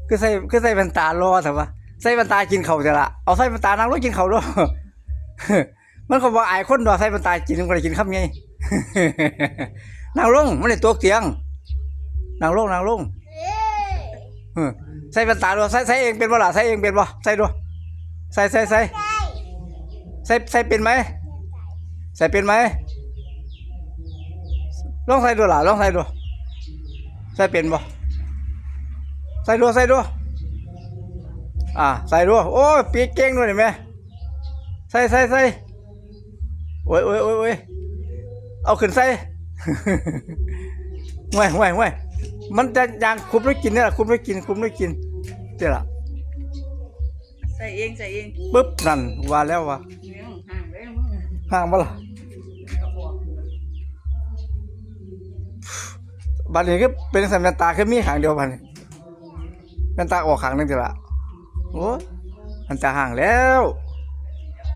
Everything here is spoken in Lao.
ຄືໃສ່ ຄືໃສ່ແວ່ນຕາຫຼໍ່ແທ້ວະ. ໃສ່ແວ່ນຕາກິນເຂົ້າແທ້ລະ. ເອົາໃສ່ແວ່ນຕາ ນັ່ງລົງກິນເຂົ້າດູ. ມັນກໍບໍ່ອາຍຄົນດອກ ໃສ່ແວ່ນຕາກິນ ມັນກໍໄດ້ກິນຄຳໃຫຍ່. ນັ່ງລົງ ມັນໄດ້ຕົກຕຽງ. ນັ່ງລົງ ນັ່ງລົງ. ເອີ ໃສ່ແວ່ນຕາດູ. ໃສ່ ໃສ່ເອງເປັນບໍ່ລະ? ໃສ່ເອງເປັນບໍ່? ໃສ່ດູ. ໃສ່ ໃສ່ ໃສ່ ໃສ່ ໃສ່ເປັນໄໝ? ໃສ່ເປັນໄໝ? ລອງໃສ່ດູລະ ລອງໃສ່ດູ. ໃສ່ເປັນບໍ່? ໃສ່ດູ ໃສ່ດູ. ອ່າ ໃສ່ດູ. ໂອ້ຍ ປີກເກັ່ງດ້ວຍນີ້ແມ່. ໃສ່ ໃສ່ ໃສ່. ໂອ້ຍ ໂອ້ຍ ໂອ້ຍ ໂອ້ຍ ເອົາຂຶ້ນໃສ່. ຫ້ວຍ ຫ້ວຍ ຫ້ວຍ ມັນຈະຍ່າງຄຸບໄວ້ກິນນີ້ລະ ຄຸບໄວ້ກິນ ຄຸບໄວ້ກິນ ນີ້ລະ. ໃສ່ເອງ ໃສ່ເອງ. ປຶບ ນັ້ນ ວ່າແລ້ວວ່າ ຫ້າງເດ້ ຫ້າງບໍ່ລະ? ບັດນີ້ຄືເປັນຈັ່ງຊັ້ນ ແວ່ນຕາຄືມີຂ້າງດຽວບັດນີ້. ແວ່ນຕາອອກຂ້າງໜຶ່ງຕິລະ. ໂອ້ຍ ແວ່ນຕາຫ້າງແລ້ວ.